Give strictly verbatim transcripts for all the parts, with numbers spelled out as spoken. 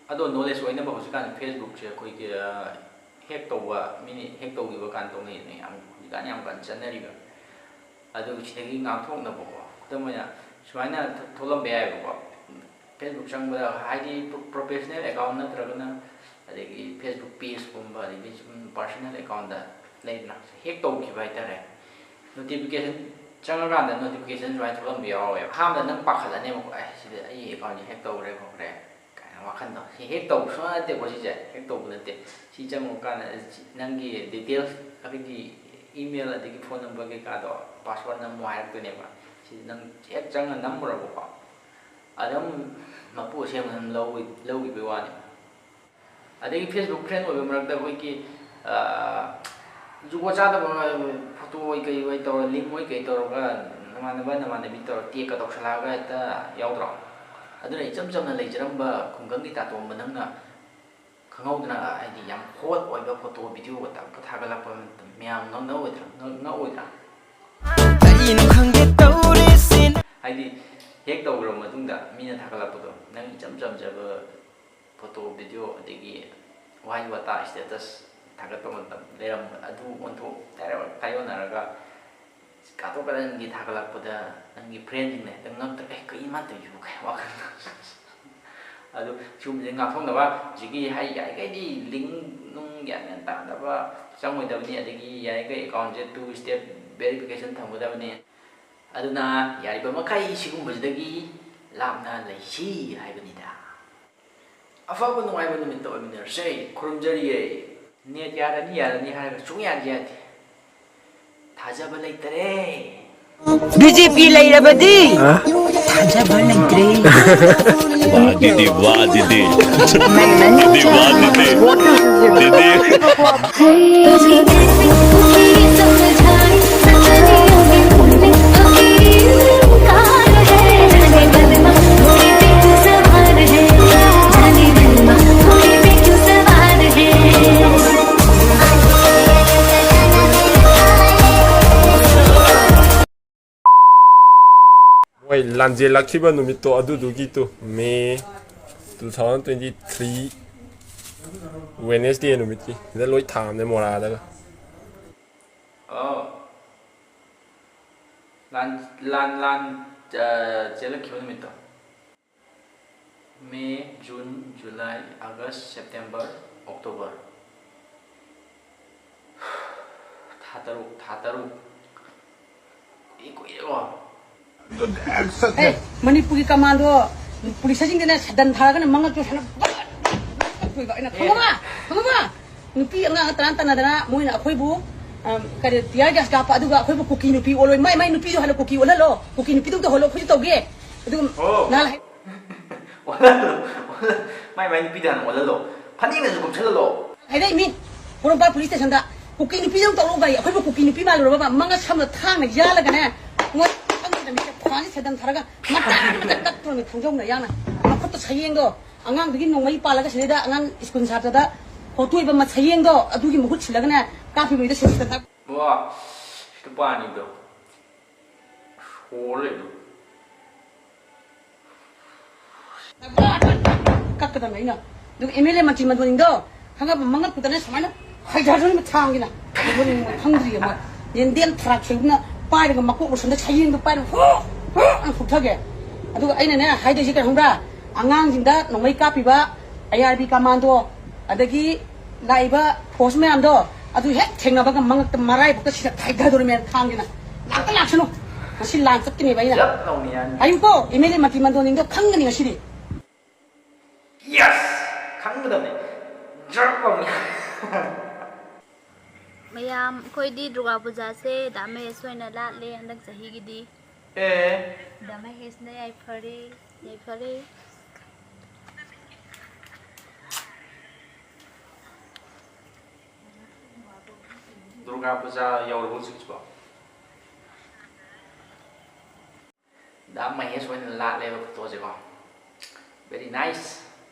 ꯑꯗꯣ ꯅꯣꯂꯦꯖ ꯑꯣꯏꯅꯕ ꯍꯧꯖꯤꯛꯀꯥꯟ ꯐꯦꯁꯕꯨꯛꯁꯦ ꯑꯩꯈꯣꯏꯒꯤ ꯍꯦꯛ ꯇꯧꯕ, ꯃꯤꯅ ꯍꯦꯛ ꯇꯧꯈꯤꯕ ꯀꯥꯟ ꯇꯧꯅꯩꯗꯅ, ꯌꯥꯝ ꯍꯧꯖꯤꯛꯀꯥꯟ ꯌꯥꯝ ꯀꯟꯅ ꯆꯠꯅꯔꯤꯕ꯫ ꯑꯗꯨ ꯁꯤꯗꯒꯤ ꯉꯥꯛꯊꯣꯛꯅꯕꯀꯣ, ꯈꯨꯗꯝ ꯑꯣꯏꯅ ꯁꯨꯃꯥꯏꯅ ꯊꯣꯛꯂꯝꯕ ꯌꯥꯏꯑꯕꯀꯣ꯫ ꯐꯦꯁꯕꯨꯛ ꯆꯪꯕꯗ ꯍꯥꯏꯗꯤ ꯄ꯭ꯔꯣꯐꯦꯁꯅꯦꯜ ꯑꯦꯀꯥꯎꯟ ꯅꯠꯇ꯭ꯔꯒꯅ ꯑꯗꯒꯤ ꯐꯦꯁꯕꯨꯛ ꯄꯦꯖꯀꯨꯝꯕ, ꯑꯗꯒꯤ ꯁꯨꯝ ꯄꯥꯔꯁꯣꯅꯦꯜ ꯑꯦꯀꯥꯎꯟꯗ ꯂꯩꯗꯅ, ꯍꯦꯛ ꯇꯧꯈꯤꯕ ꯍꯥꯏꯇꯥꯔꯦ꯫ ꯅꯣꯇꯤꯐꯤꯀꯦꯁꯟ ꯆꯪꯉꯀꯥꯟꯗ ꯅꯣꯇꯤꯐꯤꯀꯦꯁꯟ ꯁꯨꯃꯥꯏꯅ ꯊꯣꯛꯂꯝꯕ ꯌꯥꯎꯋꯦꯕ꯫ ꯑꯍꯥꯟꯕꯗ ꯅꯪ ꯄꯥꯈꯠꯂꯅꯦꯕꯀꯣ, "ꯑꯦ, ꯁꯤꯗ ꯑꯩ ꯑꯦꯀꯥꯎꯟꯁꯦ ꯍꯦꯛ ꯇꯧꯈ꯭ꯔꯦ ꯈꯣꯠꯈ꯭ꯔꯦ" ꯀꯥꯏꯅ ꯋꯥꯈꯜꯗꯣ꯫ ꯁꯤ ꯍꯦꯛ ꯇꯧꯕ ꯁꯨꯡꯌꯥ ꯅꯠꯇꯦꯀꯣ, ꯁꯤꯁꯦ ꯍꯦꯛ ꯇꯧꯕ ꯅꯠꯇꯦ꯫ ꯁꯤ ꯆꯪꯉꯨꯀꯥꯟꯗ ꯅꯪꯒꯤ ꯗꯤꯇꯦꯜꯁ, ꯑꯩꯈꯣꯏꯒꯤ ꯏꯃꯦꯜ ꯑꯗꯒꯤ ꯐꯣꯟ ꯅꯝꯕꯔ ꯀꯩꯀꯥꯗꯣ, ꯄꯥꯁꯋꯥꯔꯗ ꯅꯝꯃꯣ ꯍꯥꯏꯔꯛꯇꯣꯏꯅꯦꯕ꯫ ꯁꯤꯗ ꯅꯪ ꯍꯦꯛ ꯆꯪꯉ ꯅꯝꯃꯨꯔꯕꯀꯣ, ꯑꯗꯨꯝ ꯃꯄꯨ ꯑꯁꯦꯡꯕ ꯑꯗꯨꯝ ꯂꯧꯈꯤ-, ꯂꯧꯈꯤꯕꯩ ꯋꯥꯅꯤ꯫ ꯑꯗꯒꯤ ꯐꯦꯁꯕꯨꯛ ꯐ꯭ꯔꯦꯟ ꯑꯣꯏꯕ ꯃꯔꯛꯇ ꯑꯩꯈꯣꯏꯒꯤ, ꯑ, ꯖꯨꯒꯣꯠ ꯆꯥꯗꯕ ꯐꯣꯇꯣ ꯑꯣꯏ ꯀꯩ ꯑꯣꯏ ꯇꯧꯔ, ꯂꯤꯡ ꯑꯣꯏ ꯀꯩ ꯇꯧꯔꯒ, ꯅꯃꯥꯟꯅꯕ ꯅꯃꯥꯟꯅꯕꯤ ꯇꯧꯔ ꯇꯦꯛꯀ ꯇꯧꯁꯜꯂꯛꯑꯒ ꯍꯦꯛꯇ ꯌꯥꯎꯗ꯭ꯔꯣ? ꯑꯗꯨꯅ ꯏꯆꯝ ꯆꯝꯅ ꯂꯩꯖꯔꯝꯕ ꯈꯨꯡꯒꯪꯒꯤ ꯇꯥꯇꯣꯝꯕ ꯅꯪꯅ ꯈꯪꯍꯧꯗꯅ, ꯍꯥꯏꯗꯤ, ꯌꯥꯝ ꯍꯣꯠ ꯑꯣꯏꯕ ꯐꯣꯇꯣ ꯚꯤꯗꯤꯑꯣꯒ ꯇꯞꯀ ꯊꯥꯒꯠꯂꯛꯄ ꯃꯇꯝ ꯃꯌꯥꯝ ꯉꯛꯅꯔꯣꯏꯗ꯭ꯔꯥ? ꯉꯛ-, ꯉꯛꯑꯣꯏꯗ꯭ꯔꯥ? ꯀꯔꯤꯅꯣ ꯈꯪꯗꯦ ꯇꯧꯔꯤꯁꯤ꯫ ꯍꯥꯏꯗꯤ, ꯍꯦꯛ ꯇꯧꯈ꯭ꯔꯕ ꯃꯇꯨꯡꯗ ꯃꯤꯅ ꯊꯥꯒꯠꯂꯛꯄꯗꯣ, ꯅꯪ ꯏꯆꯝ ꯆꯝꯖꯕ ꯐꯣꯇꯣ, ꯚꯤꯗꯤꯑꯣ, ꯑꯗꯒꯤ ꯋꯥꯍꯩ ꯋꯥꯇꯥ, ꯁ꯭ꯇꯦꯇꯁ ꯊꯥꯒꯠꯄ ꯃꯇꯝ ꯂꯩꯔꯝꯕ ꯑꯗꯨ ꯑꯣꯟꯊꯣꯛ ꯇꯥꯏꯌꯣꯟꯅꯔꯒ, ꯀꯥꯇꯨ ꯀꯥꯔꯟꯒꯤ ꯊꯥꯒꯠꯂꯛꯄꯗ ꯅꯪꯒꯤ ꯐ꯭ꯔꯦꯟꯁꯤꯡꯅ ꯍꯦꯛꯇ ꯉꯛꯇꯅ, "ꯑꯦ, ꯀꯩꯅꯣ ꯃꯥ ꯇꯧꯔꯤꯁꯤꯕꯨ?" ꯀꯥꯏ ꯋꯥꯈꯜꯗ꯫ ꯑꯗꯨ ꯁꯤꯒꯨꯝꯕꯁꯦ ꯉꯥꯛꯊꯣꯛꯅꯕ ꯍꯧꯖꯤꯛꯀꯤ ꯍꯥꯏ-, ꯌꯥꯔꯤꯈꯩꯗꯤ ꯂꯤꯡ ꯅꯨꯡ ꯒ꯭ꯌꯥꯟ ꯃꯦꯟ ꯇꯥꯗꯕ ꯆꯪꯉꯣꯏꯗꯕꯅꯤ, ꯑꯗꯒꯤ ꯌꯥꯔꯤꯈꯩ ꯑꯦꯀꯥꯎꯟꯁꯦ two step verification ꯊꯝꯒꯗꯕꯅꯤ꯫ ꯑꯗꯨꯅ ꯌꯥꯔꯤꯕ ꯃꯈꯩ ꯁꯤꯒꯨꯝꯕꯁꯤꯗꯒꯤ ꯂꯥꯞꯅ ꯂꯩꯁꯤ ꯍꯥꯏꯕꯅꯤꯗ꯫ ꯑꯐꯕ ꯅꯨꯡꯉꯥꯏꯕ ꯅꯨꯃꯤꯠꯇ ꯑꯣꯏꯃꯤꯟꯅꯔꯁꯦ꯫ ꯈꯨꯔꯨꯝꯖꯔꯤꯌꯦ꯫ ꯅꯦꯠ ꯌꯥꯔꯅꯤ, ꯌꯥꯔꯅꯤ ꯍꯥꯏꯔꯒ ꯁꯨꯡꯌꯥ ꯌꯥꯗꯦ꯫ ꯊꯥꯖꯕ ꯂꯩꯇꯔꯦ꯫ ꯕꯤ ꯖꯦ ꯄꯤ ꯂꯩꯔꯕꯗꯤ ꯊꯥꯖꯕ ꯂꯩꯇ꯭ꯔꯦ꯫ ꯋꯥ ꯗꯤꯗꯤ, ꯋꯥ ꯗꯤꯗꯤ꯫ ꯗꯤꯗꯤ, ꯋꯥ ꯗꯤꯗꯤ꯫ ꯗꯤꯗꯤ꯫ ꯃꯣꯏ ꯂꯥꯟꯖꯦꯜꯂꯛꯈꯤꯕ ꯅꯨꯃꯤꯠꯇꯣ ꯑꯗꯨꯗꯨꯒꯤꯗꯨ ꯃꯦ Two thousand twenty three Wednesday ꯅꯨꯃꯤꯠꯀꯤ ꯁꯤꯗ ꯂꯣꯏ ꯊꯥꯝꯅꯦ ꯃꯣꯔꯥꯗꯒ꯫ ꯑꯣ꯫ ꯂꯥꯟ, ꯂꯥꯟ, ꯂꯥꯟ, ꯑ, ꯆꯦꯜꯂꯛꯈꯤꯕ ꯅꯨꯃꯤꯠꯇꯣ꯫ May, June, July, August, September, October꯫ ꯊꯥ ꯇꯔꯨꯛ, ꯊꯥ ꯇꯔꯨꯛ꯫ ꯀꯨꯏ-, ꯀꯨꯏꯔꯦꯀꯣ꯫ ꯑꯦ, ꯃꯅꯤꯄꯨꯔꯒꯤ ꯀꯃꯥꯟꯗꯣ ꯄꯨꯂꯤꯁꯁꯤꯡꯗꯅꯦ ꯁꯗꯟ ꯊꯥꯔꯒꯅꯦ ꯃꯉꯛꯇꯣ ꯁꯨꯃꯥꯏꯅ ꯕꯛ ꯕꯛ ꯇꯧꯏꯕ꯫ ꯑꯩꯅ, "ꯈꯪꯉꯕ? ꯈꯪꯉꯕ? ꯅꯨꯄꯤ ꯑꯉꯥꯡ ꯇꯔꯥ ꯇꯥꯟꯅꯗꯅ ꯃꯣꯏꯅ ꯑꯩꯈꯣꯏꯕꯨ, ꯑꯝ, ꯀꯔꯤ, tear gas ꯀꯥꯞꯄ, ꯑꯗꯨꯒ ꯑꯩꯈꯣꯏꯕꯨ ꯀꯨꯀꯤ ꯅꯨꯄꯤ ꯑꯣꯜꯂꯣꯏ꯫ ꯃꯥꯏ, ꯃꯥꯏ ꯅꯨꯄꯤꯗꯣ ꯍꯥꯟꯅ ꯀꯨꯀꯤ ꯑꯣꯜꯍꯜꯂꯣ꯫ ꯀꯨꯀꯤ ꯅꯨꯄꯤꯗꯧꯗ ꯍꯣꯜꯂꯣ, ꯑꯩꯈꯣꯏꯁꯨ ꯇꯧꯒꯦ꯫" ꯑꯗꯨꯒ ꯑꯣ꯫ ꯅꯍꯥꯟ ꯍꯥꯏ-, ꯑꯣꯜꯍꯜꯂꯣ, ꯑꯣꯜꯍꯜꯂꯣ꯫ ꯃꯥꯏ, ꯃꯥꯏ ꯅꯨꯄꯤꯗꯣ ꯍꯥꯟꯅ ꯑꯣꯜꯍꯜꯂꯣ꯫ ꯐꯅꯦꯛꯅꯁꯨ ꯀꯨꯞꯁꯜꯍꯜꯂꯣ꯫ ꯍꯥꯏꯔꯛꯏꯃꯤ꯫ ꯄꯣꯔꯣꯝꯄꯥꯠ ꯄꯨꯂꯤꯁ ꯁ꯭ꯇꯦꯁꯟꯗ ꯀꯨꯀꯤ ꯅꯨꯄꯤꯗꯧ ꯇꯧꯔꯛꯎ ꯒꯥꯏ꯫ ꯑꯩꯈꯣꯏꯕꯨ ꯀꯨꯀꯤ ꯅꯨꯄꯤ ꯃꯥꯜꯂꯨꯔꯕ? ꯃꯉꯛ ꯁꯝꯅ ꯊꯥꯡꯅ ꯌꯥꯜꯂꯒꯅꯦ, ꯃꯣꯏ ꯈꯪꯗꯅ ꯃꯤꯁꯦ ꯐꯥꯟꯁꯤ ꯁꯦꯗꯟ ꯊꯥꯔꯒ ꯃꯇꯥ ꯑꯃꯇ ꯀꯛꯇ꯭ꯔꯣꯅꯦ ꯈꯣꯡꯖꯧꯅ ꯌꯥꯡꯅ꯫ ꯃꯈꯨꯠꯇ ꯁꯌꯦꯡꯗꯣ, ꯑꯉꯥꯡꯗꯨꯒꯤ ꯅꯣꯡꯃꯩ ꯄꯥꯜꯂꯒ ꯁꯤꯗꯩꯗ ꯑꯉꯥꯡ ꯁ꯭ꯀꯨꯜ ꯁꯥꯇ꯭ꯔꯗ ꯍꯣꯠꯇꯣꯛꯏꯕ ꯃ-, ꯁꯌꯦꯡꯗꯣ, ꯑꯗꯨꯒꯤ ꯃꯍꯨꯠ ꯁꯤꯜꯂꯒꯅꯦ ꯀꯥꯞꯄꯤꯕꯩꯗ ꯁꯦꯗꯟ ꯊꯥ-꯫ ꯋꯥ, ꯁꯤꯗ ꯄꯥꯅꯤꯗꯣ꯫ ꯁꯣꯔ ꯂꯩꯕꯗꯣ꯫ ꯀꯛꯀꯗꯕꯅꯦ ꯑꯩꯅ꯫ ꯑꯗꯨꯒ ꯑꯦꯝ ꯑꯦꯜ ꯑꯦ ꯃꯟꯇ꯭ꯔꯤ ꯃꯟꯗꯣꯟꯁꯤꯡꯗꯣ ꯈꯪꯉꯕ? ꯃꯉꯛꯇꯨꯗꯅꯦ ꯁꯨꯃꯥꯏꯅ ꯍꯥꯏꯊꯗꯣꯏꯅꯦ ꯊꯥꯡꯒꯤꯅ꯫ ꯃꯣꯏ ꯈꯪꯗ꯭ꯔꯤꯌꯦ ꯃꯣꯏ꯫ ꯌꯦꯟꯗꯦꯝ ꯊꯔꯥꯛ ꯁꯦꯡꯗꯨꯅ ꯄꯥꯏꯔꯒ ꯃꯀꯣꯛ ꯂꯣꯁꯟꯗ ꯁꯌꯦꯡꯗꯣ ꯄꯥꯏꯔꯒ ꯍꯨ ꯍꯨ ꯑꯅ ꯍꯨꯛꯊꯒꯦ꯫ ꯑꯗꯨꯒ ꯑꯩꯅꯅꯦ ꯍꯥꯏꯗꯣꯏꯁꯦ ꯀꯩ ꯈꯪꯕ꯭ꯔꯥ? ꯑꯉꯥꯡꯁꯤꯡꯗ ꯅꯣꯡꯃꯩ ꯀꯥꯞꯄꯤꯕ ꯑꯥꯏ ꯑꯥꯔ ꯕꯤ ꯀꯃꯥꯟꯗꯣ, ꯑꯗꯒꯤ ꯂꯥꯛꯏꯕ ꯐꯣꯔꯁ ꯃꯌꯥꯝꯗꯣ, ꯑꯗꯨ ꯍꯦꯛ ꯊꯦꯡꯅꯕꯒ ꯃꯉꯛꯇ ꯃꯔꯥꯏꯕꯛꯇ ꯁꯤꯗ ꯊꯥꯏꯊꯗꯣꯔꯤꯃꯦ ꯊꯥꯡꯒꯤꯅ꯫ ꯂꯥꯛꯇ ꯂꯥꯛꯁꯅꯨ꯫ ꯉꯁꯤ ꯂꯥꯟ ꯆꯠꯀꯅꯦꯕ ꯑꯩꯅ꯫ ꯖꯞ ꯂꯥꯎꯅꯤ ꯌꯥꯅꯤ꯫ ꯍꯥꯏꯌꯨꯀꯣ, ꯑꯦꯝ ꯑꯦꯜ ꯑꯦ ꯃꯟꯇ꯭ꯔꯤ ꯃꯟꯗꯣꯟꯁꯤꯡꯗꯣ ꯈꯪꯒꯅꯤ ꯉꯁꯤꯗꯤ꯫ Yes! ꯈꯪꯒꯗꯕꯅꯤ꯫ ꯖꯞ ꯂꯥꯎꯅꯤ꯫ ꯃꯌꯥꯝ, ꯑꯩꯈꯣꯏꯗꯤ ꯗꯨꯔꯒꯥ ꯄꯨꯖꯥꯁꯦ ꯗꯥ ꯃꯍꯦꯁ ꯑꯣꯏꯅ ꯂꯥꯠꯂꯦ ꯍꯟꯗꯛ ꯆꯍꯤꯒꯤꯗꯤ꯫ ꯑꯦ꯫ ꯗꯥ ꯃꯍꯦꯁꯅ ꯌꯥꯏꯐꯔꯦ, ꯌꯥꯏꯐꯔꯦ꯫ ꯗꯨꯔꯒꯥ ꯄꯨꯖꯥ ꯌꯧꯔꯕꯣ ꯍꯧꯖꯤꯛꯁꯤꯕꯣ? ꯗꯥ ꯃꯍꯦꯁ ꯑꯣꯏꯅ ꯂꯥꯠꯂꯦꯕ ꯐꯣꯇꯣꯁꯦꯀꯣ꯫ Very nice꯫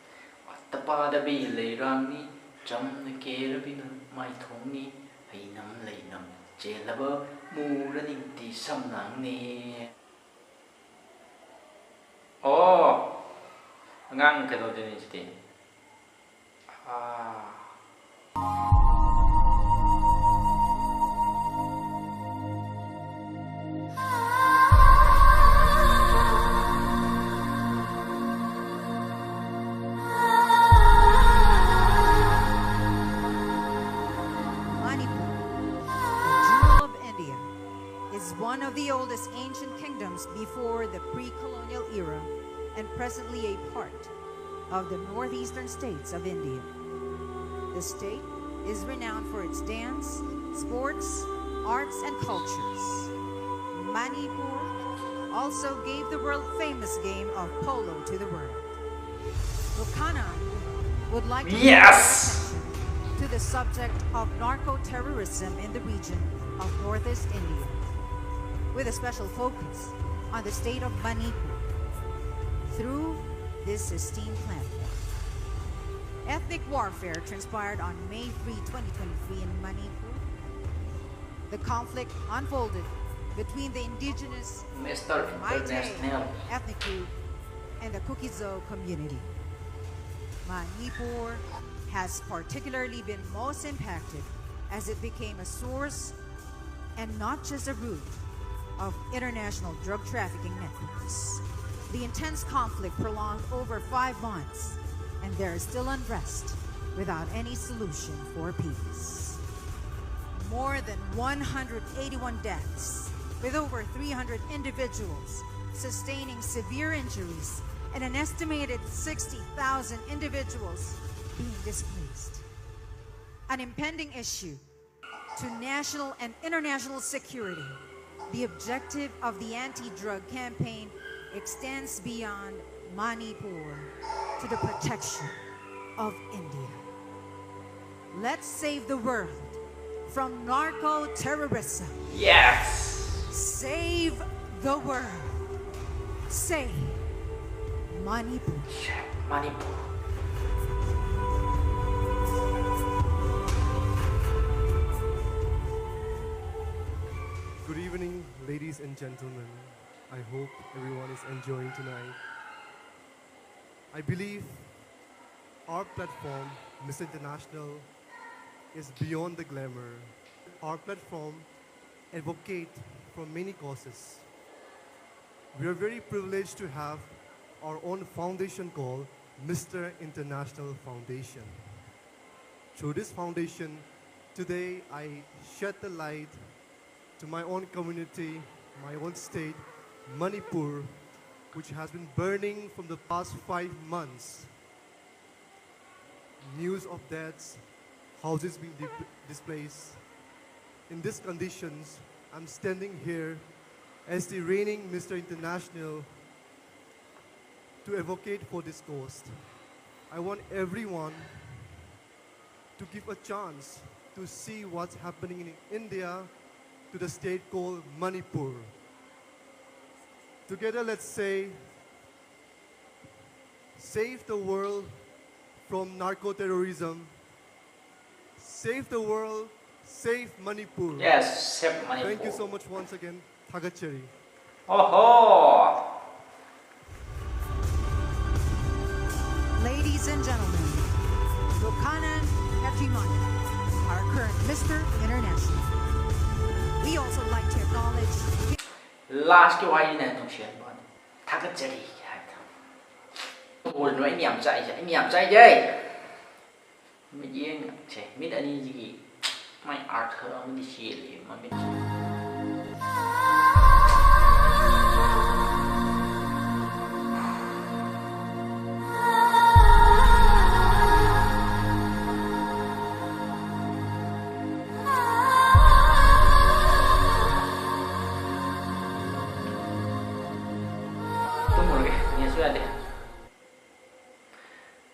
ꯋꯥꯠꯇ ꯄꯥꯗꯕꯤ ꯂꯩꯔꯥꯡꯅꯤ, ꯆꯝꯅ ꯀꯦꯔꯕꯤꯅ ꯃꯥꯏꯊꯣꯡꯅꯤ, ꯍꯩꯅꯝ ꯂꯩꯅꯝ ꯆꯦꯜꯂꯕ ꯃꯨꯔ ꯅꯤꯡꯇꯤ ꯁꯝꯅꯥꯡꯅꯤ꯫ ꯑꯣ꯫ ꯑꯉꯥꯡ ꯀꯩꯗꯧꯗꯣꯏꯅꯤ ꯁꯤꯗꯤ? Manipur, the jewel of India, is one of the oldest ancient kingdoms before the pre-colonial era and presently a part of the northeastern states of India. The state is renowned for its dance, sports, arts, and cultures. Manipur also gave the world-famous game of polo to the world. Lukanai would like to draw your Yes! attention to the subject of narco-terrorism in the region of northeast India, with a special focus on the state of Manipur through this esteemed platform. Ethnic warfare transpired on May three, twenty twenty-three in Manipur. The conflict unfolded between the indigenous Mister Meitei International. ethnic group and the Kuki-Zo community. Manipur has particularly been most impacted as it became a source and not just a route of international drug trafficking networks. The intense conflict prolonged over five months, and there is still unrest without any solution for peace. More than one hundred eighty-one deaths, with over three hundred individuals sustaining severe injuries and an estimated sixty thousand individuals being displaced. An impending issue to national and international security, the objective of the anti-drug campaign extends beyond Manipur to the protection of India. Let's save the world from narco-terrorism. Yes! Save the world. Save Manipur. Manipur. Good evening, ladies and gentlemen. I hope everyone is enjoying tonight. I believe our platform, Mister International, is beyond the glamour. Our platform advocate for many causes. We are very privileged to have our own foundation called Mister International Foundation. Through this foundation, today I shed the light to my own community, my own state, Manipur, which has been burning from the past five months. News of deaths, houses being di- displaced. In these conditions, I'm standing here as the reigning Mister International to advocate for this cause. I want everyone to give a chance to see what's happening in India to the state called Manipur. Together, let's say, save the world from narco-terrorism. Save the world, save Manipur. Yes, save Manipur. Thank you so much once again. ꯊꯥꯒꯠꯆꯔꯤ. Oh ho! Ladies and gentlemen, Lokhanan Heptimani, our current Mister International. We also like to acknowledge Last ꯀꯤ ꯋꯥꯍꯩꯅ ꯅꯨꯡꯁꯤꯍꯟꯕ ꯋꯥꯅꯤ꯫ ꯊꯥꯒꯠꯆꯔꯤ ꯍꯥꯏꯕꯗꯣ꯫ ꯀꯣꯜꯅꯣ ꯑꯩꯅ ꯌꯥꯝ ꯆꯥꯛꯏꯁꯦ, ꯑꯩꯅ ꯌꯥꯝ ꯆꯥꯛꯏꯁꯦ꯫ ꯃꯤꯠꯌꯦꯡꯁꯦ, ꯃꯤꯠ ꯑꯅꯤꯁꯤꯒꯤ ꯃꯥꯏ ꯑꯥꯔꯊ ꯑꯃꯗꯤ ꯆꯦꯜꯂꯤ ꯃꯃꯤꯠꯁꯦ꯫ ꯇꯨꯝꯃꯨꯔꯒꯦ, ꯅꯦꯠꯁꯨ ꯌꯥꯗꯦ꯫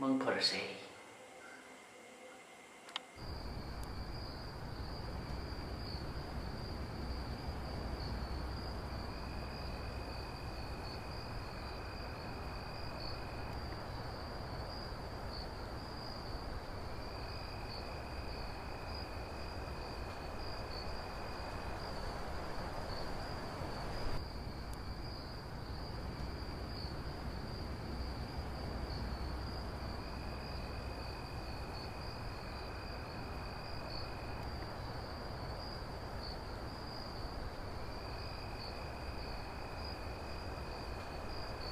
ꯃꯪ ꯐꯔꯁꯦ꯫